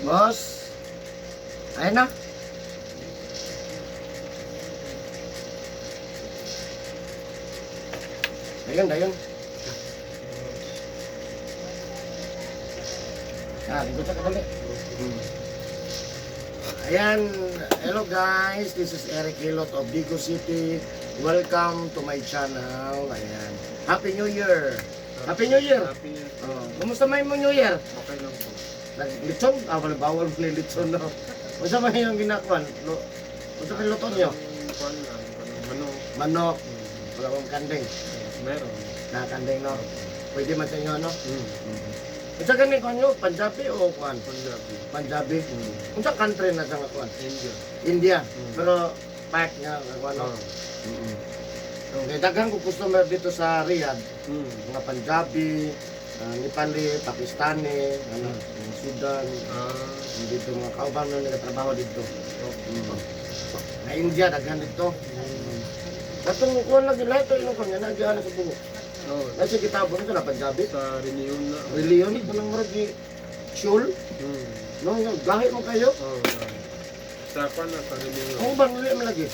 Boss. Ayun na. Ayun, ayun. Ah, ikot sa kadali. Ayan, hello guys, this is Eric Hilot of Digos City. Welcome to my channel. Ayan. Happy New Year! Happy New Year! Happy New Year. Oh, kumusta may mo New Year? Okay lang po. Naglitson? Ah, wala, bawal mo lechon, no? Unsa man yung ginakuan? Lo, unsa man luto niyo? Ang kuwan lang, kanang manok. Manok. Wala akong kanding. Meron. Na kanding, no? Pwede man sa inyo, no? Mm. Unsa gani kuan nyo? Punjabi o kuan? Punjabi. Punjabi. Unsa country na sa nga kuan? India. India. Mm. Pero part nga kuan, no? Oh. Okay, daghan ko customer dito sa Riyadh, mga Punjabi, Nepali, Pakistani, ano, mga Sudan, dito mga kauban na nagatrabaho dito. Okay. Na India daghan dito. Katong kuan lagi lahat to ilong kuan nga na sa buho. Oh, Nasa kitabon ito na Punjabi. sa Reunion na. Reliyon kanang murag gi Shul, no, nga gahi mo kayo. Oh, sa kuwan na sa Reunion. Ang uban dili man lagi.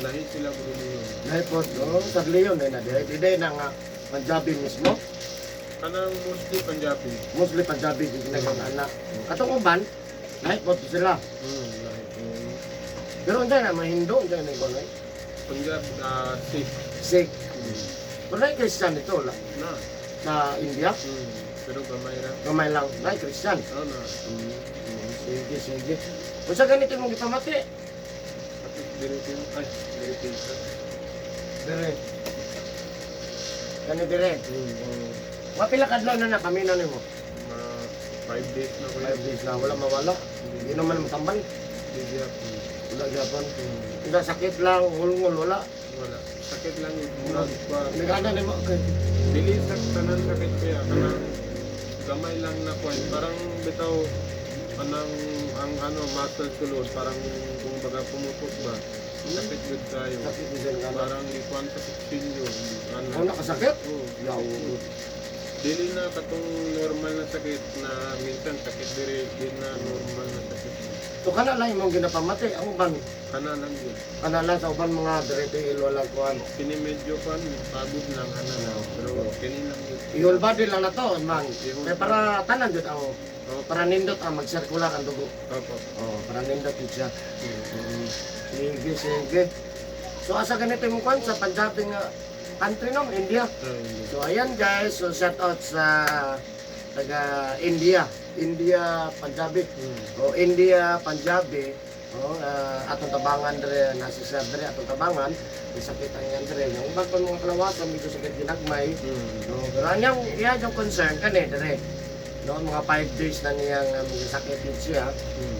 Lahi sila sa Reunion. Lahi po, no, sa Leon ay na dire dire na nga Punjabi mismo. Kanang mostly Punjabi. Mostly Punjabi yung ginagawa anak. Katong uban, lahi po sila. Lahi. Pero unsa na mga Hindu, unsa na ikaw, eh? Punjab, Sikh. Sikh. Pero lahi Christian ito la, Na. sa India. Pero gamay ra. Gamay lang, lahi Christian. Oh, na. Sige, sige. Unsa ganito mong gipamati? Tapos dire ko ay, dire ko. Dire. Kani dire. Mapila ka adlaw na na paminaw nimo? Mga 5 days na ko. 5 days na wala mawala. Hindi naman matambal. Di gyapon. Wala gyapon. Hindi sakit lang, ngulngul wala. Wala. Sakit lang yun. Murag pa. Nagana nimo kay Dili sa tanan sakit kaya kanang gamay lang na kwan. Parang bitaw kanang ang ano muscle sulod parang kung baga pumutok ba. Sakit gud tayo. Sakit ni siya nagana. Parang ikuan sa kutsilyo. Ano. Ano nakasakit? Oo. Yaw. Dili na katong normal na sakit na minsan sakit dire di na normal na sakit. So kana lang imong ginapamati ang uban. Kana lang yun. Kana lang sa uban mga dire wala kuan. Kini medyo kwan pagod lang ana lang. Pero kini lang yun. I-whole body lang na to, man. Kaya para tanan jud ang Opo. para nindot ang magsirkular ang dugo. Opo. Oh, para nindot jud siya. Sige, sige. So asa ganito yung kwan sa Punjabi nga country, no, India. Ah, hindi. So ayan guys, so shout out sa taga India, India Punjabi. O India Punjabi. O atong tabangan dire nasa siya dire atong tabangan, may sakit ang yan dire. Yung uban pa mga kalawasan medyo sakit ginagmay. No, pero anyang iya yung concern kani dire. No, mga 5 days na niyang medyo sakit din siya.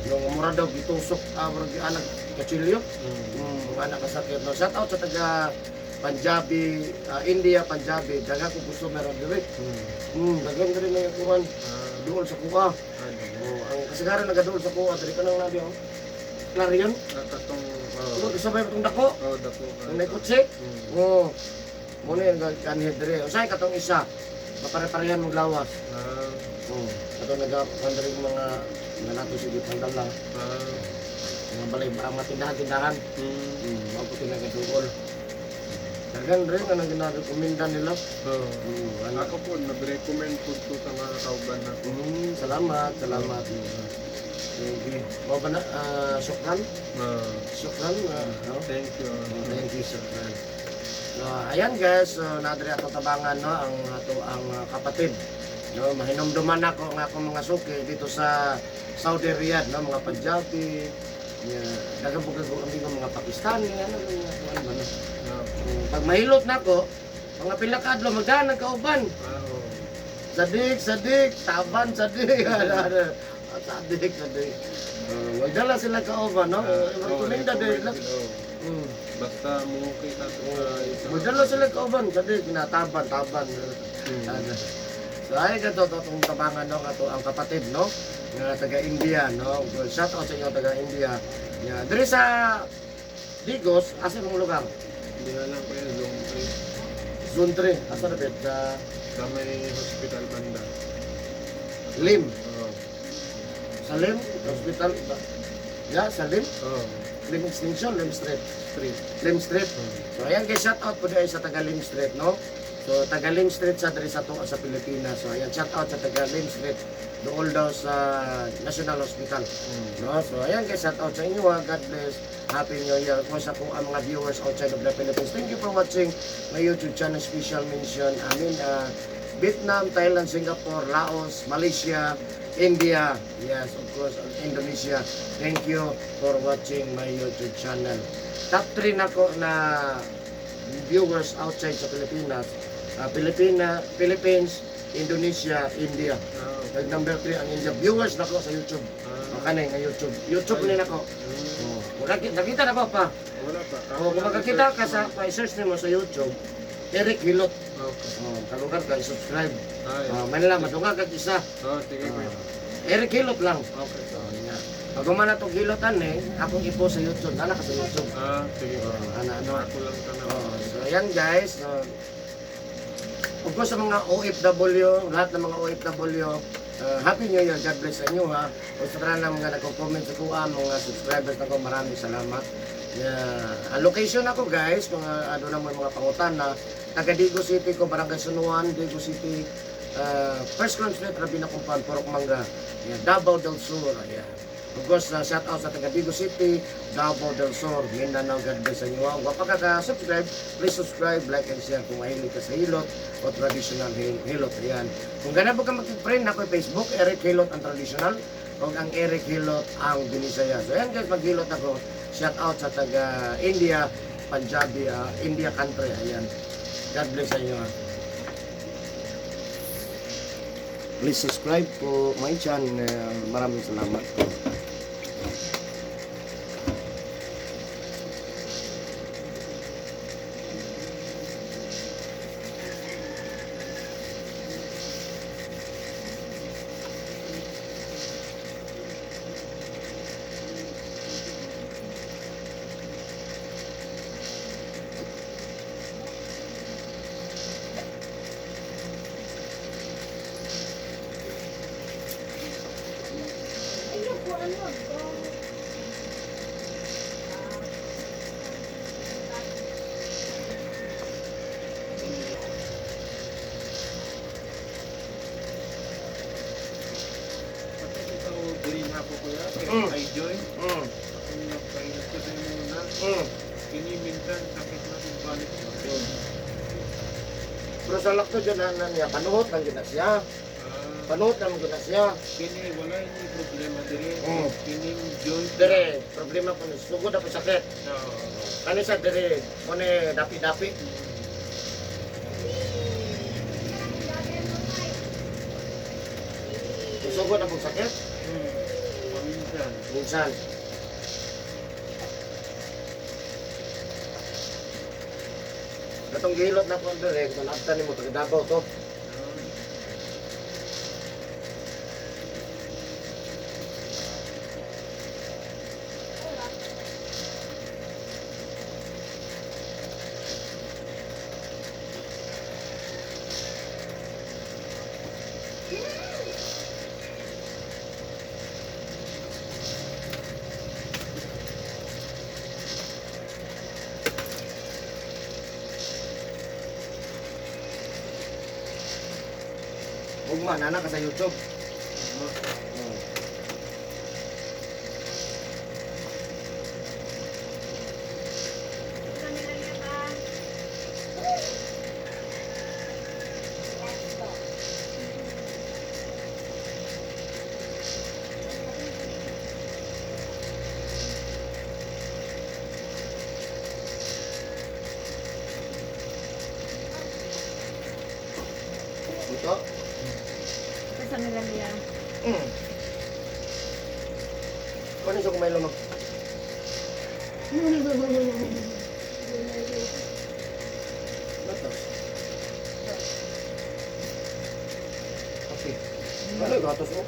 Yung mura daw gitusok, mura anak kutsilyo. Mga anak kasakit. No, shout out sa taga Punjabi, India, Punjabi. Daga ko gusto meron dire. Dagan dire na yung kuwan. Duol sa kuha. Ano? Oh, ang kasagaran nagaduol sa kuha diri ka nang nabi oh. Clarion. Katong Oh, oh. isa ba itong dako? Oh, dako. Ang naikutsi. Oh. Muna yung kanhi dire. Usay katong isa. Mapare-parehan mong lawas. Oh, kato naga kan diri mga nanato sige pangdala. Mga balay ang matindahan-tindahan. Mao po tinagaduol. Dagan rin ang ginarekomenda nila. Oh. Ano? Ako po, nag-recommend po to sa mga kauban na. Salamat, salamat. Sige. Mao ba na syukran? Syukran. No? Thank you. Oh, thank you, syukran. So, ayan guys, so nadiri ato tabangan, no, ang ato ang kapatid. No, mahinumduman ako ang akong mga suki dito sa Saudi Riyadh, no, mga Punjabi, yeah, daghang po kag ang mga Pakistani, ano mga ano ba, no? Pag mahilot nako, mga pila ka adlaw magdaan nagkauban. Oh. Sadik, sadik, taban, sadik. Sadik, sadik. Magdala sila kauban, no? Recommenda din. Recommend, oh. Basta mo kita to sa isa. Magdala sila kauban, sadik, kinataban, taban. Ano. So ay kato to itong tabangan, no, ato ang kapatid, no, nga taga India, no. Shout out sa inyo taga India. Yeah. Diri sa Digos, asa imong lugar? Hindi na lang ko yung Zoom trip. Zone 3, asa na bed sa Sa may hospital banda. Lim. Oh. Sa Lim Hospital ba? Yeah, sa Lim. Oh, Lim Extension, Lim Street. Street. Lim Street. So ayan guys, shout out po dahil sa taga Lim Street, no? So taga Lim Street sa diri sa tuo sa Pilipinas. So ayan, shout out sa taga Lim Street dool daw sa National Hospital. No? So ayan guys, shout out sa inyo ha. God bless. Happy New Year. Kung sa kung ang mga viewers outside of the Philippines. Thank you for watching my YouTube channel, special mention. I mean, Vietnam, Thailand, Singapore, Laos, Malaysia, India, yes, of course, Indonesia. Thank you for watching my YouTube channel. Top 3 na ko na viewers outside sa Pilipinas. Philippines, Indonesia, India. Ah, okay. Nag number 3 ang India. Viewers na ko sa YouTube. Ah, O kanay nga YouTube. YouTube ni nako. Oh, nakita na ba pa? Wala pa. O kung makakita ka sa pa-search nimo sa YouTube, Eric Hilot. Okay. Oh, kalugar ka i-subscribe. Ah, yes. Oh, Manila madungag kag isa. Oh, sige kuya. Eric Hilot lang. Okay. Oh, nga. Pag umana tong hilotan eh, akong i-post sa YouTube. Nana ka sa YouTube. Ah, sige. Oh, ana ano. Ako lang tanong. Oh, so ayan guys. So, of course sa mga OFW, lahat ng mga OFW, Happy New Year. God bless sa inyo ha. O sa tanan ng mga nagko-comment sa kuha, mga subscribers nako, maraming salamat. Yeah. Ang location ako guys, mga ano na mo yung mga pangutana, taga Digo City ko, Barangay Sunuan, Digo City, First Crown Street, Rabina Compound, Purok Mangga, yeah, Davao del Sur. Ayan. Of course, shout out sa taga Digo City, Davao del Sur, Mindanao. God bless sa inyo. Kung pa ka subscribe, please subscribe, like and share kung mahilig ka sa hilot o traditional hilot. Ayan. Kung ganun po ka mag-friend ako Facebook, Eric Hilot ang traditional o ang Eric Hilot ang Binisaya. So ayan guys, maghilot ako. Shout out sa taga India, Punjabi, India country. Ayan. God bless sa inyo. Ah. Please subscribe po my channel. Maraming salamat po. Ayun po, ano? Pati ito, green hapo kuya. Kaya I join. Ang nagpahinat ko din muna. Kini minsan sakit na kung balik ko. Pero sa lakto dyan na niya, panuhot lang dyan na siya. Ah, Panuhot lang dyan na siya. Kini wala ini problema dire. Kini joint. Dire, problema po ni sugod ako sakit. Oo. Kani sa dire, mune dapi-dapi. Sugod ako sakit. Paminsan. Minsan. Katong gilot na po dire, kung nabtan nimo taga Davao to. Ah, Ugma nana ka sa YouTube. Ma- Ito. Ito sa nila niya. Kunin sa kumain mo. Gatas. Okay. Ano yung gatas mo?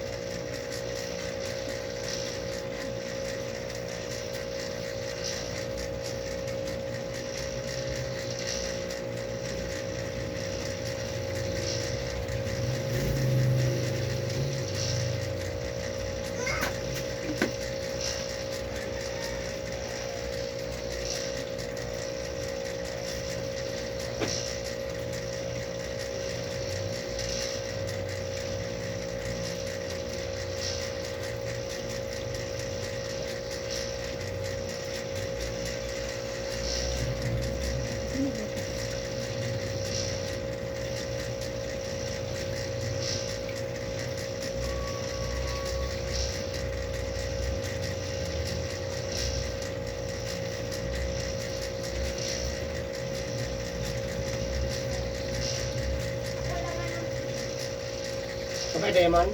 Damon?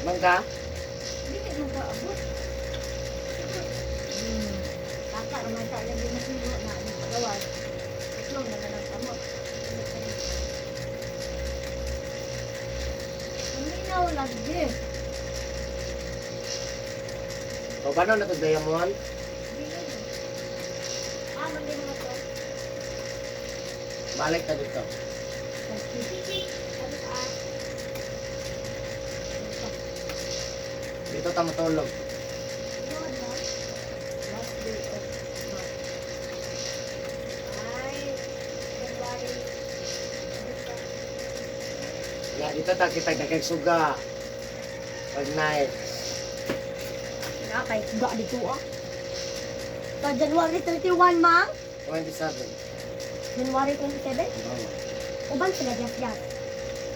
Mangka? Dili mo ka abot. Kaka naman sa ilang ginasilo na ang pagawas. Itlog na lang kamot. Paminaw lagi. O paano na to, Diamond? Ah, mandi mo to. Balik ka dito. Ano ka? Dito ta matulog. Last day of March. Ay, January. Ya, dito ta kita dagag suga. Pag night. Nakay suga dito ah. Ta January 31, ma'am. 27. January 27? Oo. Uban sila jas jas.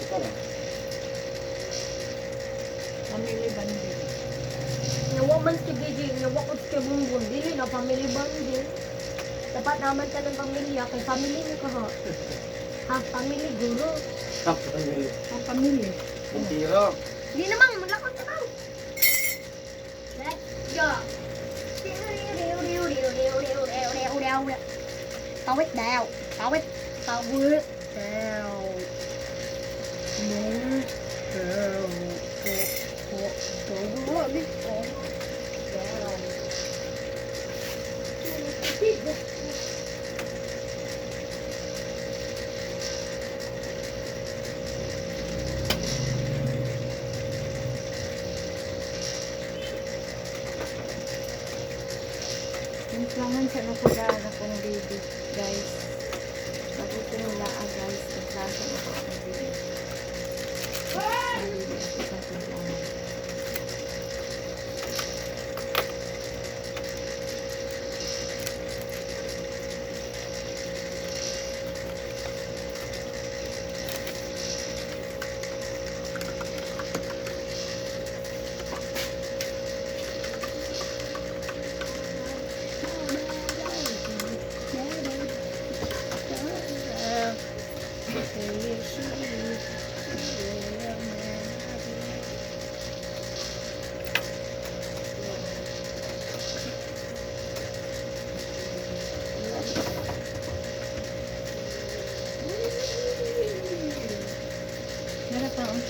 Ito lang. Family bonding. Nawa man si BJ, nawa ko si Bumbum, dili na family bonding. Dapat naman ka ng pamilya, kay family ni ka ha. Half family guro. Half family. Ang pamilya. Puntiro. Di naman, malakot na bang. Let's go. Tawit daw. Tawit. Tawit daw. Daw. Daw. Timplahan sa nakula na kong baby, guys. Sabutin nila ah, guys. Timplahan sa nako akong baby. Ang baby ako sa timplahan. Meron pa oh.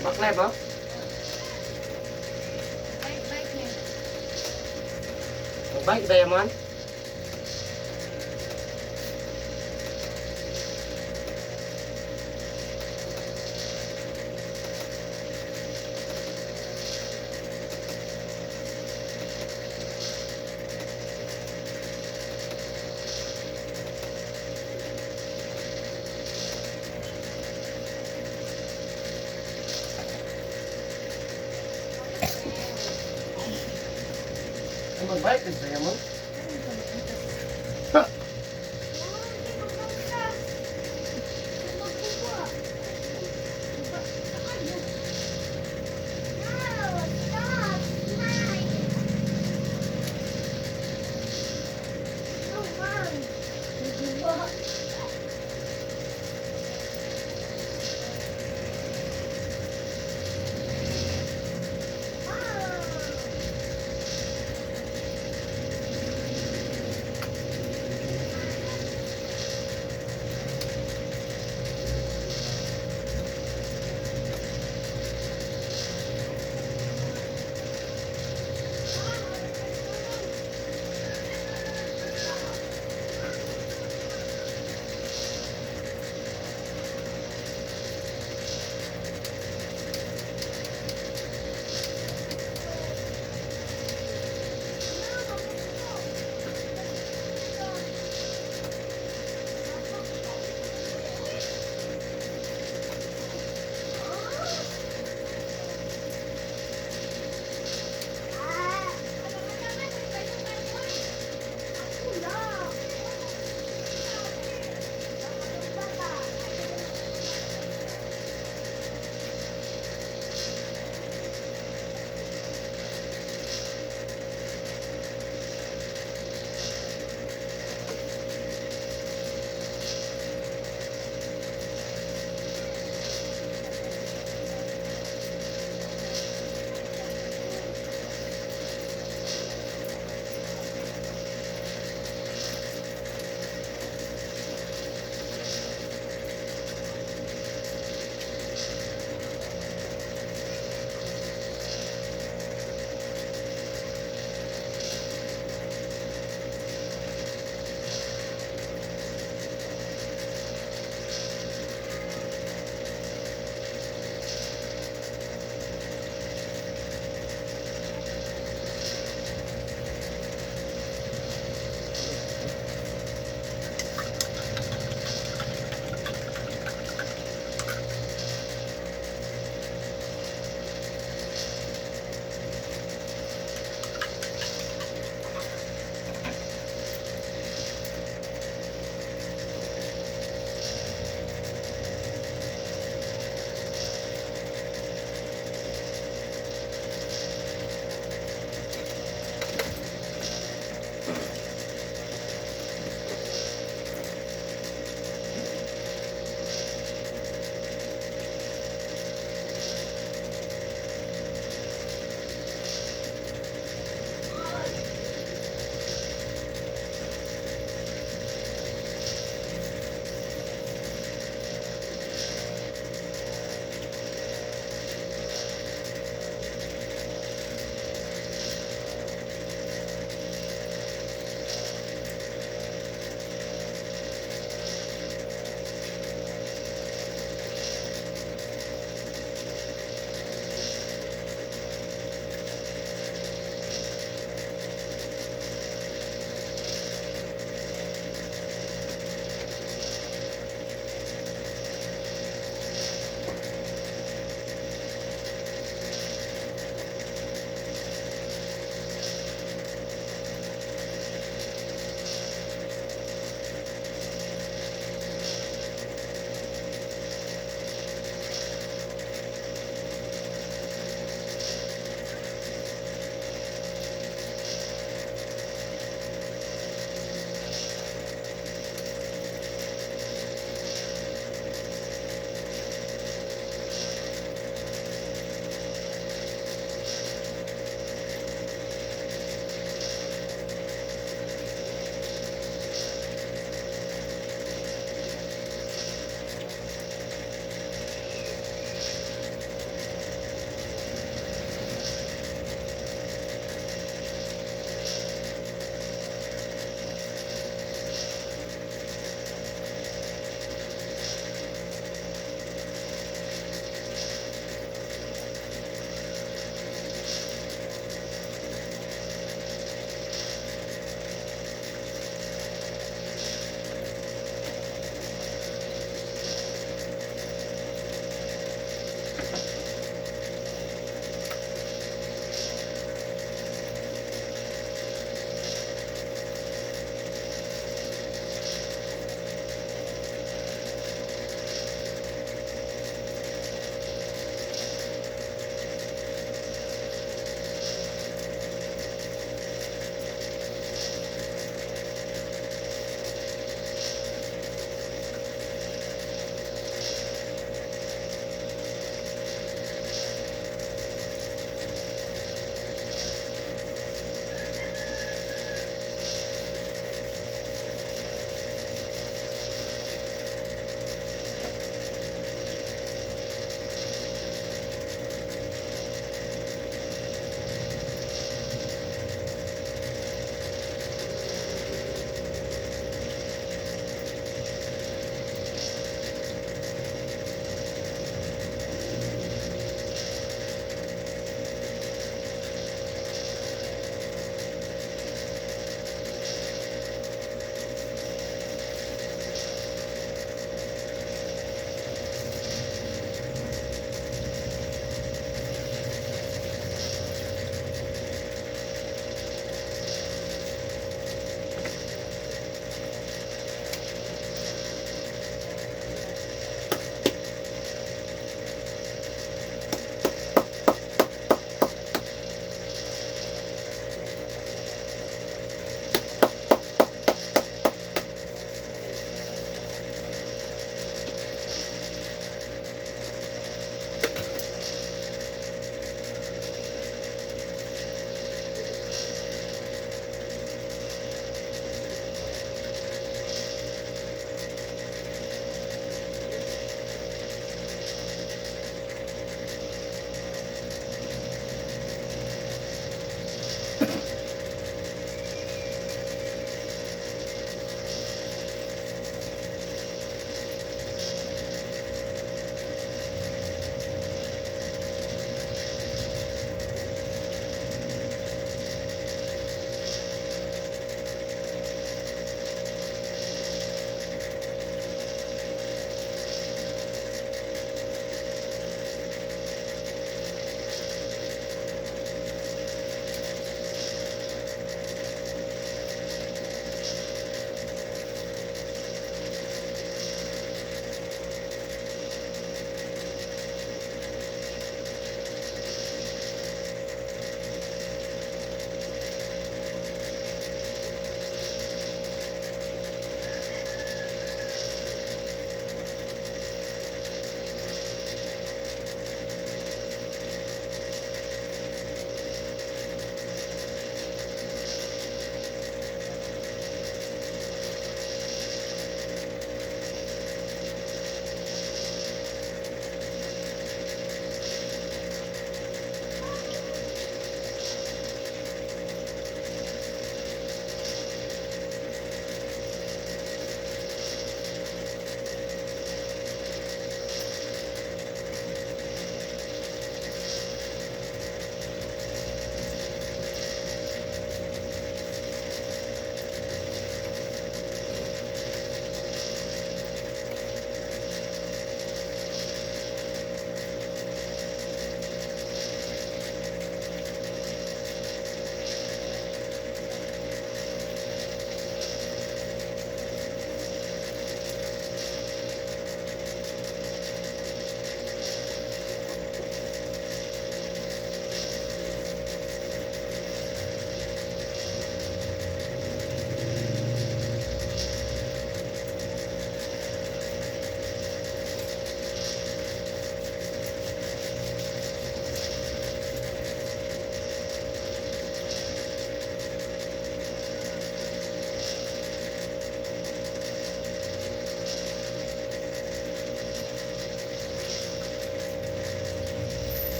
Baklay ba? Bike, bike niya. Bike, Diamond? Ay, mag-bike din, Diamond? Ha!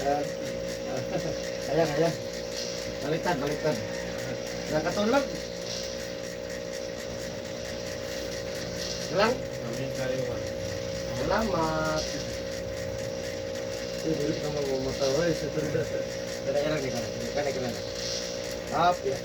Ah, ayan, ayan. Baliktad, baliktad. Nakatulog. Lang. Kami tayo ah. Salamat. Eh, dili ka mamatawa eh. Kaya kaya kaya kaya kaya kaya. Up, ya.